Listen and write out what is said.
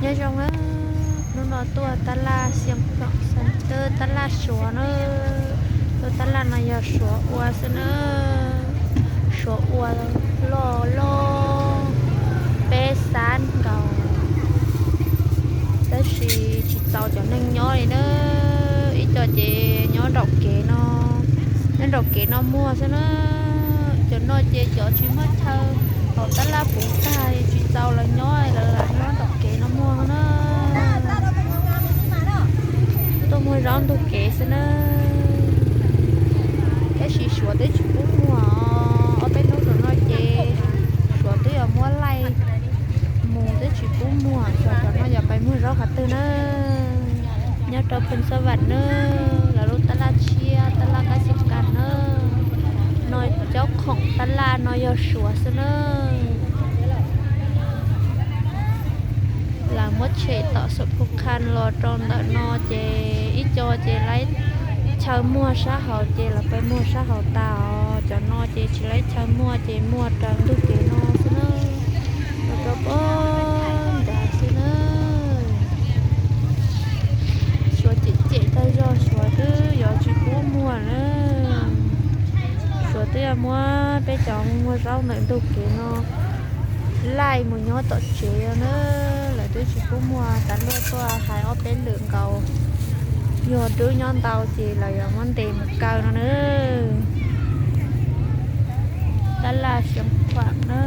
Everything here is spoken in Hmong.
Nyob zoo na, hnub no tuaj tab laj Xeev Khuam Center, tab laj Suav na. Lub tab laj no yog Suav ua xwb na. Suav ua loj loj, peb xab nkaus, tab sis tsis txaus cov neeg nyob li na. Ib co ces nyob nraum kev no, nyob nraum kev no muag xwb na. Cov no ces cov tsis muaj chaw, hauv tab laj puv tag tsis txaus lawv nyob, lawv lam nyob nraum kev no muag na. Tuaj muag zaub ntug kev xwb na. Tab sis Suav twb tsis pub muag os, ob peb hnub tom no ces Suav twb yuav muab laij mus twb tsis pub muag. Suav tom no yuav pais muag zaub qhov twg na? Nyob rau Phoos Xas Vam na, lawv lub tab laj tshiab, tab laj Kab Xis Kas na. No cov khoom tab laj no yog Suav xwb na. Lawv muab tshem tom Xum Phu Khas los rau ntawm no ces ib co ces laib chaw muag sab hauv ces lawv pais muag sab hauv tas os. Cov no ces tsis laib chaw muag ces muag raws ntug kev no xwb na. Muag rau pem nrad xwb na. Suav cem cem tag zog Suav twb yuav tsis pub muag na. Suav twb yuav muab peb cov muag zaub ntawm ntug kev no laij mus nyob tom tsev na. Lawv twb tsis pub muag, tas luaj tuaj hais ob peb lwm nkaus, yog dub nyob ntau ces lawv yuav muab ntes mus kaw no na. Tab laj Xeev Khuam na.